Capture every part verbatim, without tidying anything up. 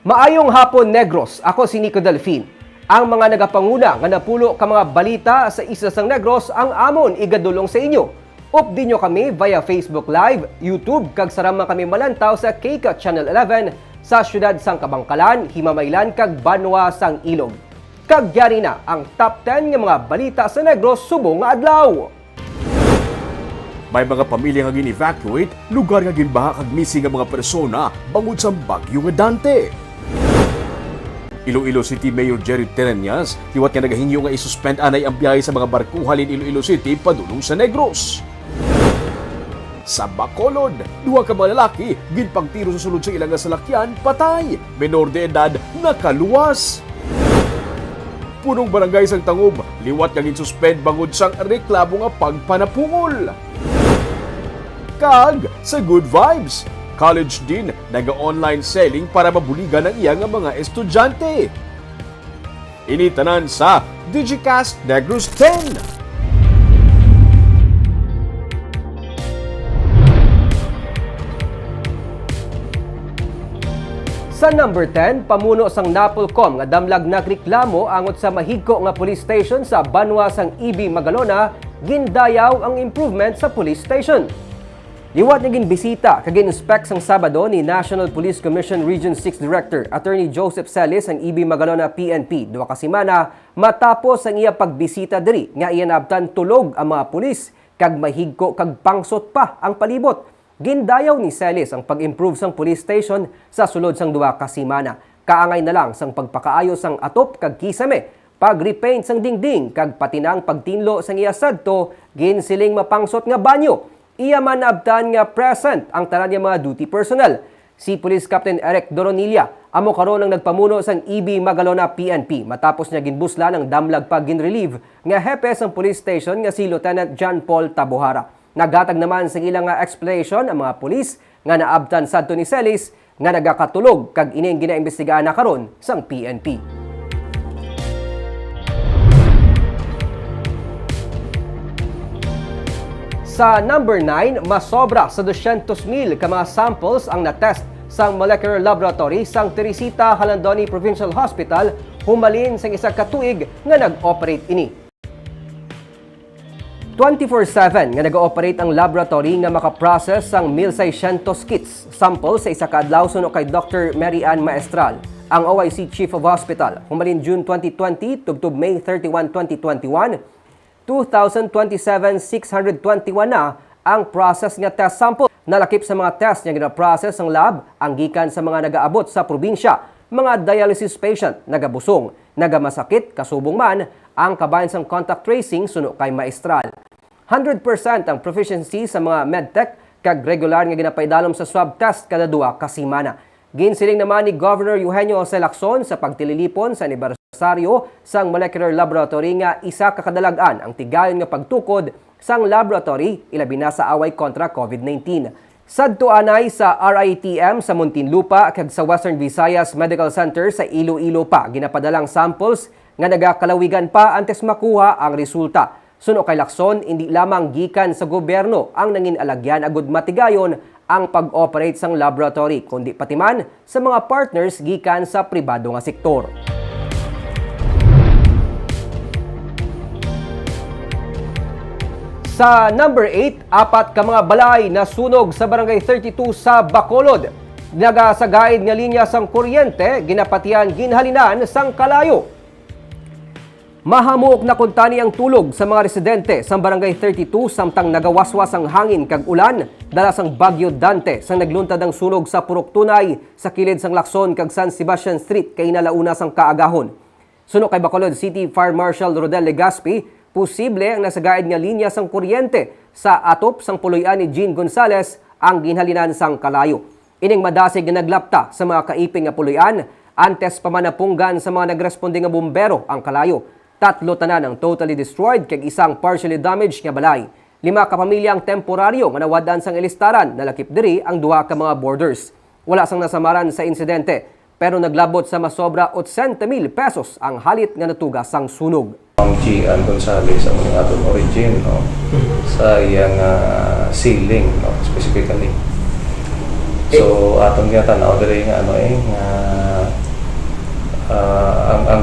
Maayong hapon, Negros. Ako si Nico Delfin. Ang mga nagapanguna nga napulo ka mga balita sa isla sang Negros ang amon igadulong sa inyo. Updi nyo kami via Facebook Live, YouTube, kag sarang man kami malantaw sa K CAT Channel eleven sa siyudad sang Kabangkalan, Himamaylan, kag Banwa sang Ilog. Kag yari na ang top ten nga mga balita sa Negros subong nga adlaw. May mga pamilya nga gin-evacuate, lugar nga ginbaha kag missing nga mga persona bangod sa bagyo nga Dante. Iloilo City Mayor Jerry Tereñas liwat nga nagahingyo nga i-suspend anay ang biyahe sa mga barko halin Iloilo City padulong sa Negros. Sa Bacolod, duha ka mga lalaki ginpangtiro sa sulod sa ila nga salakyan, patay. Menor de edad nakaluwas. Punong barangay sang Tangub liwat nga ginsuspend bangod sang reklamo nga pagpanapungol. Kag sa Good Vibes, College Dean naga-online selling para mabuligan ang iya nga mga estudyante. Ini tanan sa Digicast Negros ten. Sa number ten, pamuno sang NAPOLCOM nga damlag nagreklamo angot sa Mahigco nga police station sa banwa sang E B Magalona, gindayaw ang improvement sa police station. Liwat nga ginbisita kag gin-inspect sang Sabado ni National Police Commission Region six Director Attorney Joseph Celis ang E B Magalona P N P duha ka semana matapos ang iya pagbisita diri nga iya naabtan tulog ang mga pulis kag mahigko kag pangsot pa ang palibot. Gindayaw ni Celis ang pag-improve sang police station sa sulod sang duha ka semana. Kaangay na lang sang pagpakaayo sang atop kag kisame, pag-repaint sang dingding kag pati na ang pagtinlo sang iya sadto ginsiling mapangsot nga banyo. Iya man naabtan nga present ang tanan nga mga duty personnel. Si Police Captain Eric Doronilla amo karon ang nagpamuno sang E B Magalona P N P matapos niya ginbuslan ang damlag pa ginrelieve nga hepe sang police station nga si Lieutenant John Paul Tabuhara. Naghatag naman sang ila nga explanation ang mga pulis nga naabtan sadto ni Celis nga nagakatulog, kag ini ang ginaimbestigahan na karon sang P N P. Sa number nine, masobra sa dusyentos mil ka mga samples ang na-test sang molecular laboratory sang Teresita Jalandoni Provincial Hospital humalin sang isa ka tuig nga nag-operate ini. Twenty-four seven nga nag-ooperate ang laboratory nga makaprocess sang mil seiscientos kits sample sa isa ka adlaw, suno kay Doctor Mary Ann Maestral, ang O I C Chief of Hospital. Humalin June twenty twenty tubtob May thirty-one, twenty twenty-one, two thousand twenty-seven, six hundred twenty-one na ang process nga test sample. Nalakip sa mga test nga ginaprocess sang lab ang gikan sa mga nagaabot sa probinsya, mga dialysis patient, nagabusong, nagamasakit, kasubong man ang kabahin sang contact tracing, suno kay Maestral. Hundred percent ang proficiency sa mga medtech kag regular nga ginapaidalom sa swab test kada duha ka semana. Ginsiling naman ni Governor Eugenio Jose Lacson sa pagtililipon sa anibersaryo sang molecular laboratory nga isa ka kadalag-an ang tigayon nga pagtukod sang laboratory, ilabi na sa away kontra COVID nineteen. Sadto anay sa R I T M sa Muntinlupa kag sa Western Visayas Medical Center sa Iloilo pa ginapadalang samples nga nagakalawigan pa antes makuha ang resulta. Suno kay Lacson, indi lamang gikan sa gobyerno ang nanginalagyan agud matigayon ang pag-operate sang laboratory, kundi pati man sa mga partners gikan sa pribado nga sektor. Sa number eight, apat ka mga balay nasunog sa Barangay thirty-two sa Bacolod. Nagasagaid nga linya sang kuryente, ginapatihan ginhalinan sang kalayo. Mahamuok na kuntani ang tulog sa mga residente sa Barangay thirty-two samtang nagawaswas ang hangin kag ulan dala sang Bagyo Dante sang nagluntad ang sunog sa Purok Tunay sa kilid sang Lacson kag San Sebastian Street kaina la una sang kaagahon. Suno kay Bacolod City Fire Marshal Rodel Legaspi, posible ang nasagaid nga linya sang kuryente sa atop sang puloy-an ni Jean Gonzales ang ginhalinan sang kalayo. Ining madasig nga naglapta sa mga kaiping nga puloy-an, antes pa man napunggan sa mga nagresponde nga bumbero ang kalayo. Tatlo tanan ang totally destroyed kag isang partially damaged nga balay. Lima ka pamilya ang temporaryo nga nawad-an sang ilistaran, nalakip diri ang duha ka mga boarders. Wala sang nasamaran sa insidente, pero naglabot sa masobra otsenta mil pesos ang halit nga natuga sang sunog. Ang Gian Gonzales ang aton origin, no? Sa iyang, ah, ceiling, no? Specifically. So, aton nga tanaw diri nga, ano, eh, nga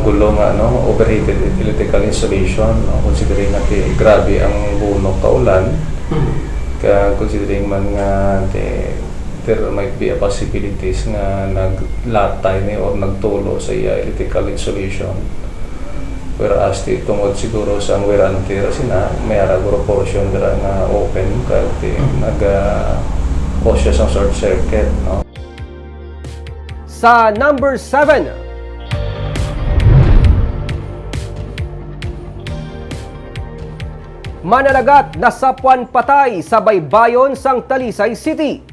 Gulo nga, no, overheated electrical installation, no, considering nga ti grabe ang bunok kaulan, kag considering man nga ti there might be a possibilities nga naglatay ni or nagtulo sa iya electrical installation. Whereas ti tungod siguro sa ang wear and tear sina, may ara guro portion dira nga open kag ti naga-cause siya sang short circuit, no? Sa number seven, mananagat nasapwan patay sa baybayon sang Talisay City.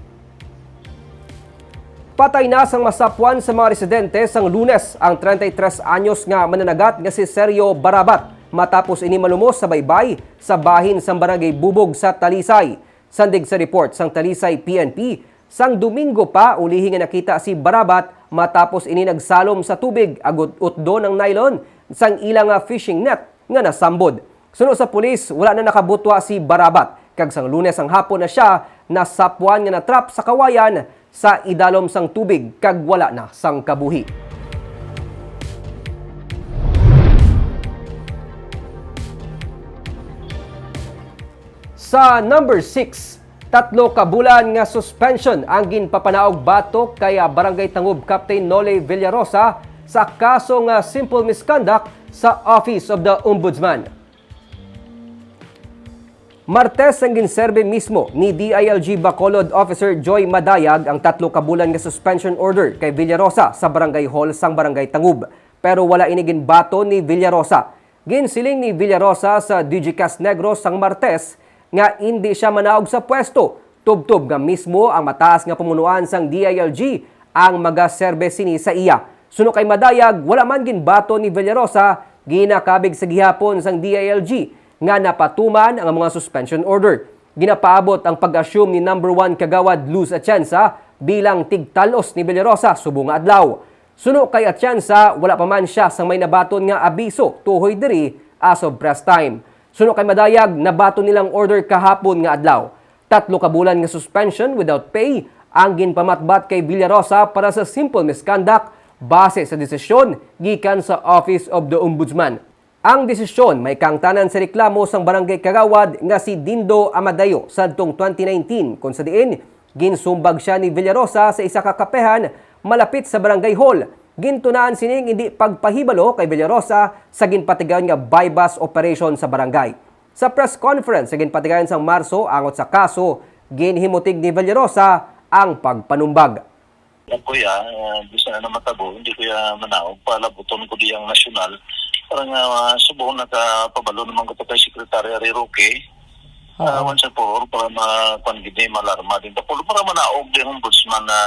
Patay na sang masapwan sa mga residente sang Lunes ang treinta y tres anyos nga mananagat nga si Sergio Barabat matapos ini malumos sa baybay sa bahin sang Barangay Bubog sa Talisay. Sandig sa report sang Talisay P N P, sang Domingo pa ulihi nga nakita si Barabat matapos ini nagsalom sa tubig agud utdon ang nylon sang ila nga fishing net nga nasambod. Suno sa pulis, wala na nakabutwa si Barabat, kag sang Lunes ang hapon na siya nasapwan nga natrap sa kawayan sa idalom sang tubig kag wala na sang kabuhi. Sa number six, tatlo ka bulan nga suspension ang ginpapanaog batok kay, ah, Barangay Tangub Captain Noli Villarosa sa kaso nga simple misconduct sa Office of the Ombudsman. Martes ang ginserbe mismo ni D I L G Bacolod Officer Joy Madayag ang tatlo ka bulan nga suspension order kay Villarosa sa Barangay Hall sang Barangay Tangub, pero wala ini ginbaton ni Villarosa. Ginsiling ni Villarosa sa Digicast Negros sang Martes nga indi siya manaog sa pwesto, tubtob nga mismo ang mataas nga pamunuan sang D I L G ang magaserbe sini sa iya. Suno kay Madayag, wala man ginbaton ni Villarosa ginakabig sa gihapon sang D I L G nga napatuman ang mga suspension order. Ginapaabot ang pag-assume ni Number One Kagawad Luz Atienza bilang tigtal-os ni Villarosa subong nga adlaw. Suno kay Atienza, wala pa man siya sang may nabaton nga abiso tuhoy diri as of press time. Suno kay Madayag, nabaton nilang order kahapon nga adlaw. Tatlo ka bulan nga suspension without pay ang ginpamatbat kay Villarosa para sa simple misconduct base sa desisyon gikan sa Office of the Ombudsman. Ang desisyon may kaangtanan sa reklamo sang barangay kagawad nga si Dindo Amadeo sadtong twenty nineteen, kon sa diin ginsumbag siya ni Villarosa sa isa ka kapehan malapit sa barangay hall. Gintunaan sining indi pagpahibalo kay Villarosa sa ginpatigayon nga buy-bust operation sa barangay. Sa press conference nga ginpatigayon sang Marso angot sa kaso, ginhimutig ni Villarosa ang pagpanumbag. Kuya, ah, bisan na matabo, hindi ko ya manaog. Palabuton ko di ang nasyonal. Para nga, ah, subong nakapabalo naman ko to kay Secretary Harry Roque. Ah, Oo. Once and for all, para ma-, kwan gid ni, malarma din. Tapos para manaog din ang ombudsman na,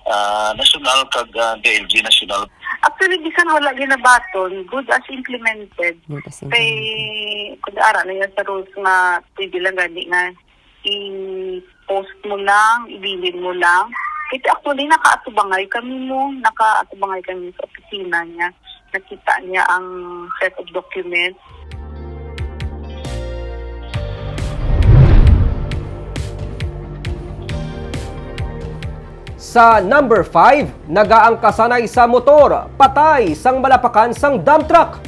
ah, nasyonal kag, ah, D I L G nasyonal. Actually, bisan wala ginabaton, good as implemented. Good as implemented. Kay, kung ara na yan sa rules nga, pwede lang gani nga i-post mo lang, ibilin mo lang. Kasi actually, nakaatubangay kami mo, nakaatubangay kami sa opisina niya. Nakita niya ang set of documents. Sa number five, nagaangkasanay sa motor, patay sang malapakan sang dump truck.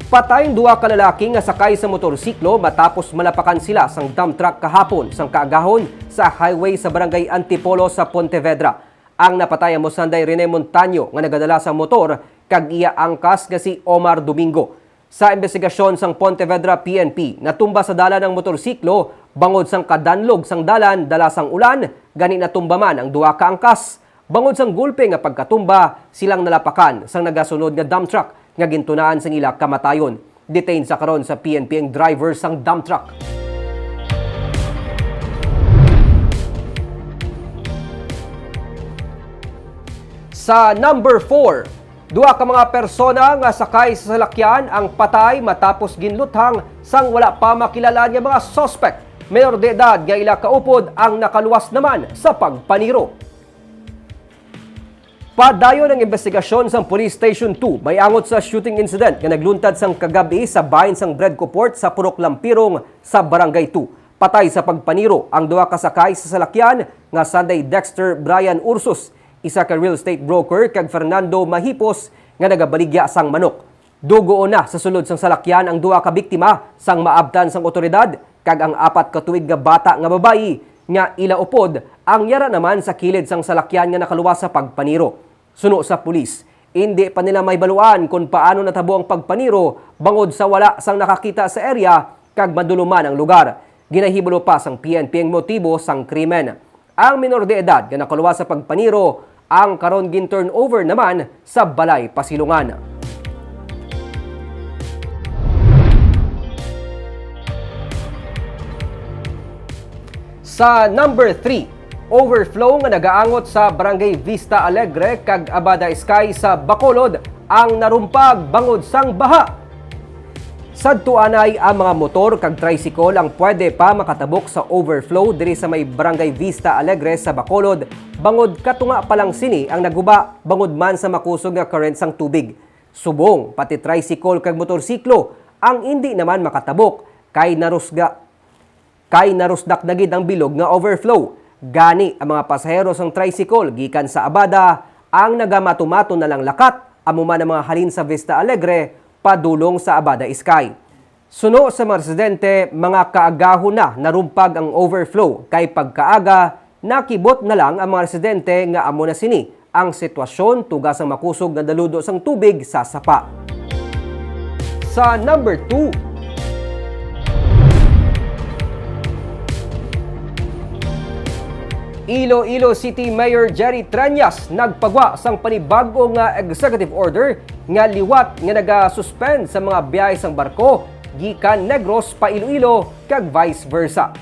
Patay ang duha ka lalaki nga sakay sa motorsiklo matapos malapakan sila sang dump truck kahapon sang kaagahon sa highway sa Barangay Antipolo sa Pontevedra. Ang napatay amo sanday Rene Montaño nga nagadala sang motor kag iya angkas nga si Omar Domingo. Sa imbestigasyon sang Pontevedra P N P, natumba sa dalan ang motorsiklo bangod sang kadanlog sang dalan dala sang ulan, gani natumba man ang duha ka angkas. Bangod sang gulpe nga pagkatumba, silang nalapakan sang nagasunod nga dump truck nga gintunaan sang ila kamatayon. Detained sa karon sa P N P ang driver sang dump truck. Sa number four, duha ka mga persona nga sakay sa salakyan ang patay matapos ginluthang sang wala pa makilala nga mga suspect. Mayor de edad nga ila kaupod ang nakaluwas naman sa pagpaniro. Padayon ang imbestigasyon sang Police Station two may angot sa shooting incident nga nagluntad sang kagab-i sa bahin sang Bredco Port sa Purok Lampirong sa Barangay two. Patay sa pagpaniro ang duha ka sakay sa salakyan nga sanday Dexter Brian Ursus isa ka real estate broker, kag Fernando Mahipos nga nagabaligya sang manok. Dugoon na sa sulod sang salakyan ang duha ka biktima sang maabtan sang otoridad, kag ang apat ka tuig nga bata nga babayi nga ila upod ang yara naman sa kilid sang salakyan nga nakaluwas sa pagpaniro. Suno sa pulis, indi pa nila mahibaluan kon paano natabo ang pagpaniro bangod sa wala sang nakakita sa area kag maduluman ang lugar. Ginahibalo pa sang P N P ang motibo sang krimen. Ang minor de edad nga nakaluwas sa pagpaniro ang karon gin-turnover naman sa balay pasilongan. Sa number three, overflow nga nagaangot sa Barangay Vista Alegre kag Abada Sky sa Bacolod ang narumpag bangod sang baha. Sadto anay ang mga motor kag tricycle ang pwede pa makatabok sa overflow diri sa may Barangay Vista Alegre sa Bacolod, bangod katunga pa lang sini ang naguba bangod man sa makusog nga current sang tubig. Subong, pati tricycle kag motorsiklo ang indi naman makatabok kay narusga kay narusdak na gid ang bilog nga overflow. Gani, ang mga pasahero sang tricycle gikan sa Abada ang nagamatumato na lang lakat, amo man ang mga halin sa Vista Alegre padulong sa Abada Sky. Suno sa mga residente, mga kaagahon na narumpag ang overflow, kay pagkaaga nakibot na lang ang mga residente nga amo na sini ang sitwasyon tuga sang makusog nga daludo sang tubig sa sapa. Sa number two, Iloilo City Mayor Jerry Treñas nagpagwa sang panibag-o nga executive order nga liwat nga naga-suspend sa mga biyahe sang barko gikan Negros pa Iloilo kag vice versa.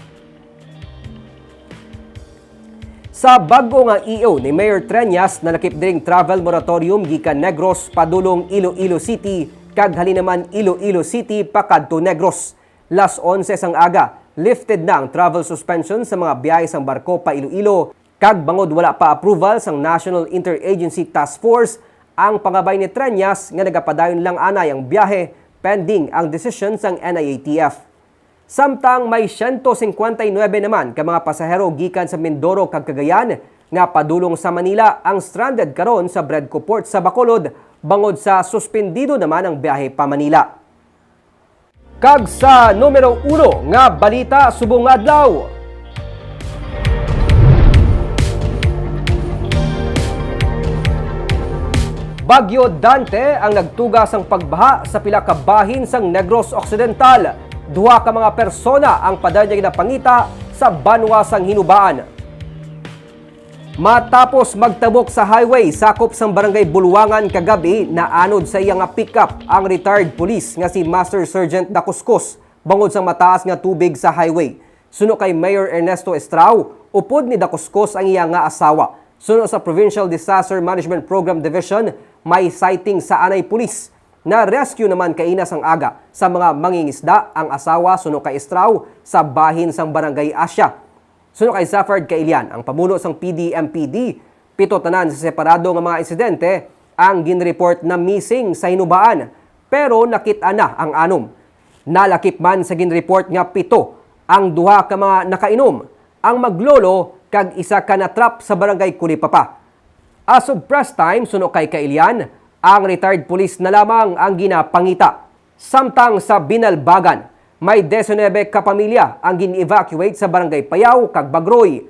Sa bag-o nga E O ni Mayor Treñas, nalakip diri ang travel moratorium gikan Negros padulong Iloilo City kag halin naman Iloilo City pakadto Negros. Las onse sang aga, lifted na ang travel suspension sa mga biyahe sang barko pa Iloilo, kag bangod wala pa approval sang National Interagency Task Force ang pangabay ni Treñas nga nagapadayon lang anay ang biyahe pending ang desisyon sang N I A T F. Samtang may siyento singkwenta y nuebe naman ka mga pasahero gikan sa Mindoro kag Cagayan nga padulong sa Manila ang stranded karon sa Bredco Port sa Bacolod bangod sa suspendido naman ang biyahe pa Manila. Kag sa numero uno nga balita subong nga adlaw, Bagyo Dante ang nagtuga sang pagbaha sa pila ka bahin sang Negros Occidental. Duha ka mga persona ang padayon nga ginapangita sa banwa sang Hinubaan. Matapos magtabok sa highway sakop sang Barangay Buluangan kagab-i, naanod sa iya nga pickup ang retired police nga si Master Sergeant Dakuskus bangod sang mataas nga tubig sa highway. Suno kay Mayor Ernesto Estrao, upod ni Dakuskus ang iya nga asawa. Suno sa Provincial Disaster Management Program Division, may sighting sa anay pulis. Na-rescue naman kaina sang aga sa mga mangingisda ang asawa suno kay Estrao sa bahin sang Barangay Asia. Suno kay Zafard Kailian, ang pamuno sang P D M P D, pito tanan sa separado nga mga insidente ang ginreport na missing sa Hinubaan, pero nakit-an na ang anom. Nalakip man sa ginreport nga pito ang duha ka mga nakainom, ang maglolo kag isa ka natrap sa Barangay Kulipapa. As of press time, suno kay Kailian, ang retired police na lamang ang ginapangita. Samtang sa Binalbagan, may diecinuebe ka pamilya ang gin-evacuate sa Barangay Payao kag Bagroy.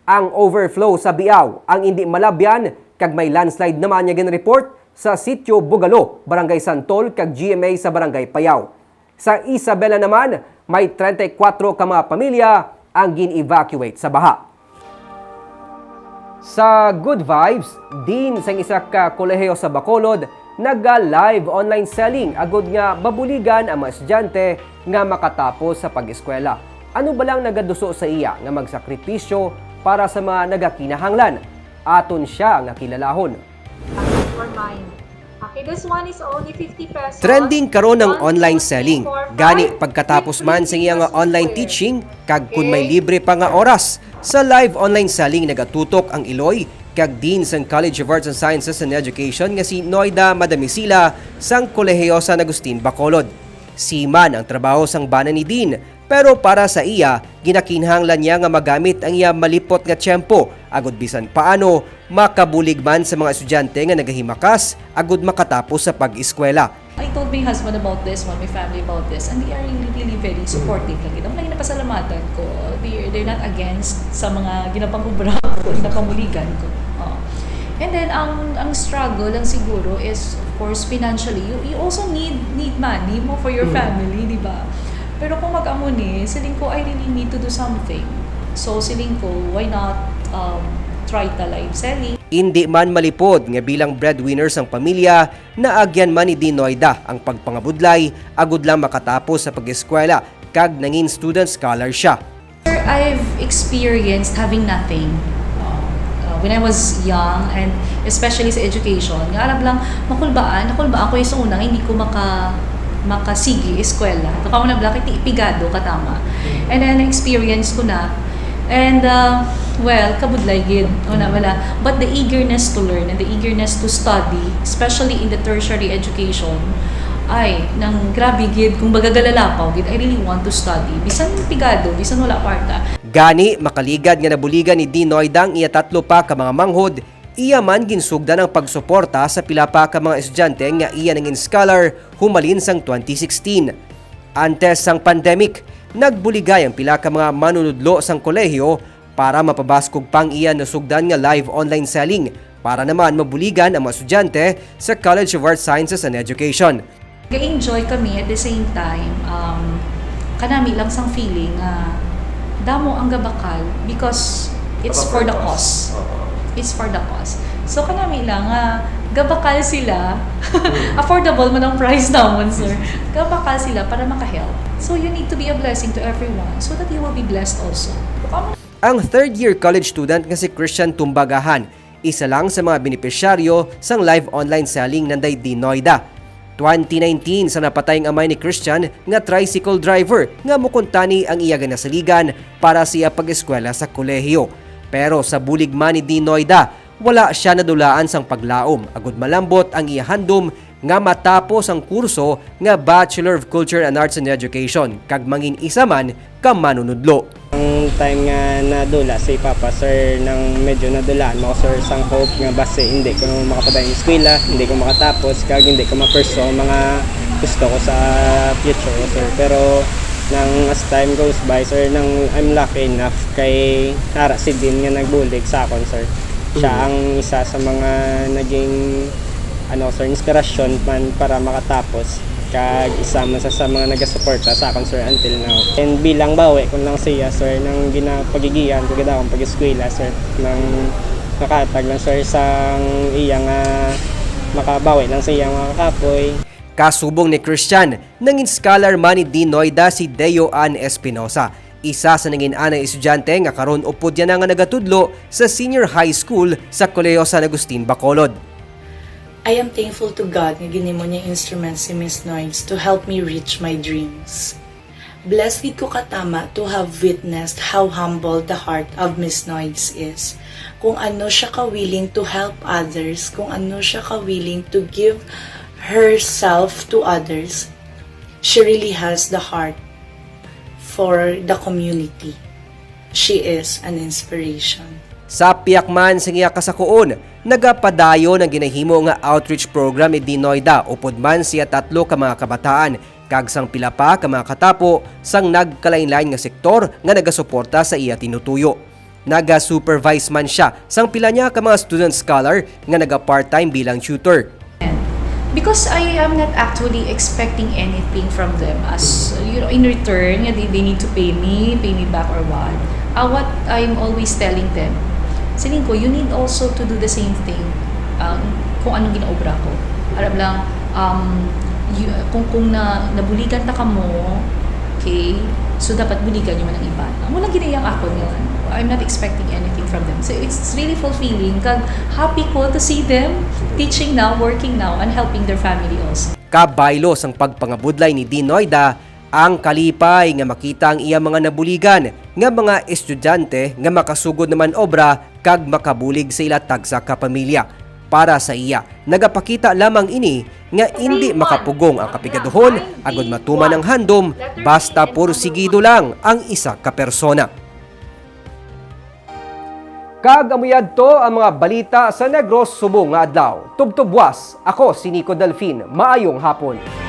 Ang overflow sa Biao ang indi malabyan kag may landslide naman nga gin-report sa Sitio Bugalo, Barangay Santol kag G M A sa Barangay Payao. Sa Isabela naman, may treinta y cuatro ka mga pamilya ang gin-evacuate sa baha. Sa Good Vibes, dean sang isa ka kolehiyo sa Bacolod naga-live online selling agud nga mabuligan ang mga estudyante nga makatapos sa pag-eskwela. Ano ba lang nagaduso sa iya nga magsakripisyo para sa mga nagakinahanglan? Aton siya nga kilalahon. Trending karon ang online selling. Gani, pagkatapos man sa iya nga online teaching, kag kun may libre pa nga oras, sa live online selling nagatutok ang iloy kag Dean sang College of Arts and Sciences and Education nga si Noida Madamisila sang Kolehiyo San Agustin, Bacolod. Seaman ang trabaho sang bana ni Dean, Pero para sa iya, ginakinahanglan niya nga magamit ang iya malipot nga tiyempo agud bisan paano makabulig man sa mga estudyante nga nagahimakas agud makatapos sa pag-eskwela. I told my husband about this one, my family about this, and they are really, really very supportive lagi. Ang lagi napasalamatan ko, they, they're not against sa mga ginapangubra ko, ginapamuligan ko. Oo. And then, ang ang struggle lang siguro is, of course, financially. You, you also need need money mo for your family, di ba? Pero kung mag-amo ni, siling ko, I really need to do something. So, siling ko, why not um, try ta live selling? Indi man malipod nga bilang breadwinner sang pamilya, naagyan man ni Dinoida ang pagpangabudlay agud lang makatapos sa pag-eskwela kag nangin student scholar siya. Sir, I've experienced having nothing. Uh, when I was young, and especially sa education, nga alam lang, makulbaan, nakulbaan ko yung sa una, hindi ko maka, makasigi eskwela. Baka mo na bla, kay ti-, pigado ka tama. And then, experience ko na. And, uh, well, kabudlay gid. Una, wala. But the eagerness to learn and the eagerness to study, especially in the tertiary education, ay, nang grabe gid, kung baga galalapaw gid, I really want to study. Bisan pigado, bisan wala kwarta. Gani, makaligad nga nabuligan ni Dinoida ang iya tatlo pa ka mga manghod, iya man ginsugdan ang pagsuporta sa pila pa ka mga estudyante nga iya nangin scholar humalin sang twenty sixteen. Antes sang pandemic, nagbuligay ang pila ka mga manunudlo sang kolehiyo para mapabaskog pa ang iya nasugdan nga live online selling para naman mabuligan ang mga estudyante sa College of Arts Sciences and Education. Ga-enjoy kami at the same time, um, kanami lang sang feeling nga damo ang gabakal because it's for the cause. It's for the cause. So kanami lang nga gabakal sila. Affordable man ang price namon, sir. Gabakal sila para maka-help. So you need to be a blessing to everyone so that you will be blessed also. Kung amo Ang third year college student nga si Christian Tumbagahan, isa lang sa mga benepisyaryo sang live online selling nanday Dinoida. Twenty nineteen sa napatay ang amay ni Christian nga tricycle driver nga mukuntani ang iya ginasaligan para sa iya pag-eskwela sa kolehiyo. Pero sa bulig man ni Dinoida, wala sia nadulaan sang paglaom agud malambot ang iya handom nga matapos ang kurso nga Bachelor of Culture and Arts in Education kag mangin isa man ka manunudlo. Ang time nga nadula si Papa, sir, nang medyo nadulaan mo, sir, sang hope nga basi hindi ko na makapadayon eskwela, hindi ko makatapos, kag hindi ko ma-pursue ang mga gusto ko sa future ko, sir. Pero nang as time goes by, sir, nang I'm lucky enough kay nara si Dean nga nagbulig sa akon, sir. Siya ang isa sa mga naging ano, sir, inspirasyon man para makatapos kag isa man sa, sa mga nagasuporta sa akon, sir, until now. And bilang bawi ko lang siya, sir, nang ginapagigian ko gid akong pag-eskwela, sir, nang nakahatag lang, sir, sang iya nga makabawi lang sa iya nga kapoy. Kasubong ni Christian, nangin scholar man ni Dinoida si Deo Ann Espinosa, isa sa nangin-anay estudyante nga karon upod yana nga nagatudlo sa senior high school sa Kolehiyo San Agustin, Bacolod. I am thankful to God nga ginimo niya instrument si Miss Noids to help me reach my dreams. Blessed gid ko katama to have witnessed how humble the heart of Miss Noids is. Kung ano siya ka willing to help others, kung ano siya ka willing to give herself to others, she really has the heart for the community. She is an inspiration. Sa piyak man sang iya kasakuon, nagapadayon ang ginahimo nga outreach program ni Dinoida upod man siya tatlo ka mga kabataan kag sang pila pa ka mga katapo sang nagkalainlain nga sektor nga nagasuporta sa iya tinutuyo. Naga-supervise man sia sang pila niya ka mga student scholar nga naga-part-time bilang tutor. Because I am not actually expecting anything from them as, you know, in return nga they, they need to pay me, pay me back or what. Uh, what I'm always telling them, siling ko, you need also to do the same thing, um, kung anong ginaobra ko. Aram lang, um, you, kung, kung na, nabuligan ta kamo, okay, so dapat buligan nyo man ang iban. Ang walang ginayang ako nga, ano, I'm not expecting anything from them. So it's really fulfilling. Kag happy ko to see them teaching now, working now, and helping their family also. Kabaylo sang pagpangabudlay ni Dinoida ang kalipay nga makita ang iya mga nabuligan nga mga estudyante nga makasugod naman obra kag makabulig sa ila tagsa ka pamilya. Para sa iya, nagapakita lamang ini nga indi makapugong ang kapigaduhon agud matuman ang handom basta pursigido lang ang isa ka persona. Kag amo yadto ang mga balita sa Negros subong nga adlaw. Tubtob buwas, ako si Nico Delfin. Maayong hapon.